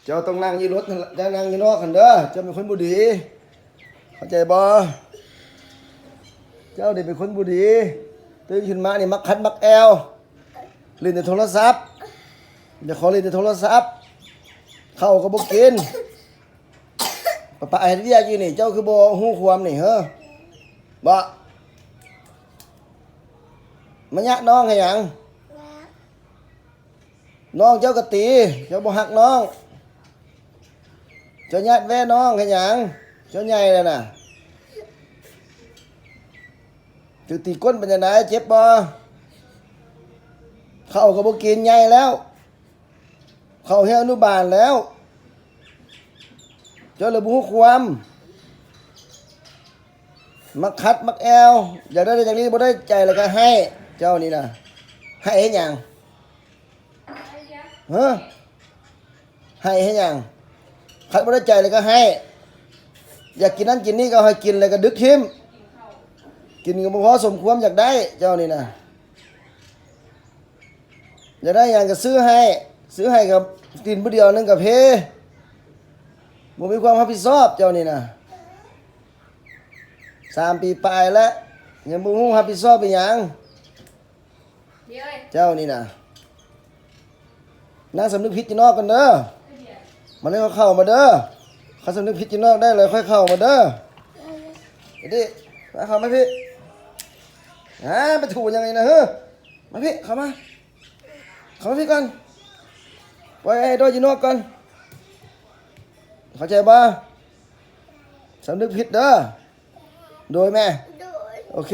ເຈົ້າຕ້ອງນັ່ງຢູ່ລົດຫັ້ນລະ ຢ່ານັ່ງຢູ່ນອກຫັ້ນເດີ. ເຈົ້າເປັນຄົນບໍ່ດີ ເຂົ້າໃຈບໍ່? ເຈົ້ານີ້ເປັນຄົນບໍ່ດີ ຕື່ນຂຶ້ນມານີ້ມັກຂັດມັກແອວ ຫຼິ້ນແຕ່ໂທລະສັບ ຢາກຂໍຫຼິ້ນແຕ່ໂທລະສັບ ເຂົ້າກໍບໍ່ກິນ. ປະປະເຮັດວຽກຢູ່ນີ້ ເຈົ້າຄືບໍ່ຮູ້ຄວາມນີ້ເຮີ ບໍ່? ມາຍະນ້ອງເຮັດຫຍັງ? ນ້ອງເຈົ້າກໍຕີ ເຈົ້າບໍ່ຮັກນ້ອງ ເຈົ້າຍາດແວ່ນ້ອງເຮັດຫຍັງ? ເຈົ້າໃຫຍ່ແລ້ວນະ ຖືກຕີກົ້ນເປັນຈັ່ງໃດ ເຈັບບໍ່? ເຂົ້າກໍບໍ່ກິນ ໃຫຍ່ແລ້ວ ເຂົ້າຮຽນອະນຸບານແລ້ວ ເຈົ້າເລີຍບໍ່ຮູ້ຄວາມ ມັກຂັດມັກແອວ ຢາກໄດ້ນັ້ນຢາກນີ້ ບໍ່ໄດ້ໃຈແລ້ວກໍໄຫ້ ເຈົ້ານີ້ນະ ໄຫ້ເຮັດຫຍັງ? ເຮີ ໄຫ້ເຮັດຫຍັງ? ຄັນບໍ່ໄດ້ໃຈແລ້ວກໍໄຫ້ ຢາກກິນນັ້ນກິນນີ້ກໍໃຫ້ກິນ ແລ້ວກໍດຶກຖິ້ມ ກິນກໍບໍ່ພໍສົມຄວາມຢາກໄດ້ ເຈົ້ານີ້ນະ ຢາກໄດ້ຫຍັງກໍຊື້ໃຫ້ ຊື້ໃຫ້ກໍກິນຜູ້ດຽວໜຶ່ງກໍເພ ບໍ່ມີຄວາມຮັບຜິດຊອບ ເຈົ້ານີ້ນະ ສາມປີປາຍແລ້ວ ຍັງບໍ່ຮູ້ຮັບຜິດຊອບອີຫຍັງ. ເຈົ້ານີ້ນະ ນັ່ງສຳນຶກຜິດຢູ່ນອກກ່ອນເດີ ມາເລີຍ ເຂົ້າມາເດີ ຄັນສຳນຶກຜິດຢູ່ນອກໄດ້ແລ້ວຄ່ອຍເຂົ້າມາເດີ. ເດ ມາເຂົ້າມາພີ້ ອາ ໄປຖູຫຍັງນີ້ນະເຮີ ມາພີ້ ເຂົ້າມາ ເຂົ້າມາພີ້ກ່ອນ ປ່ອຍໄອ້ໂດຍຢູ່ນອກກ່ອນ ເຂົ້າໃຈບໍ່? ສຳນຶກຜິດເດີ ໂດຍແມ່ ໂດຍ ໂອເຄ.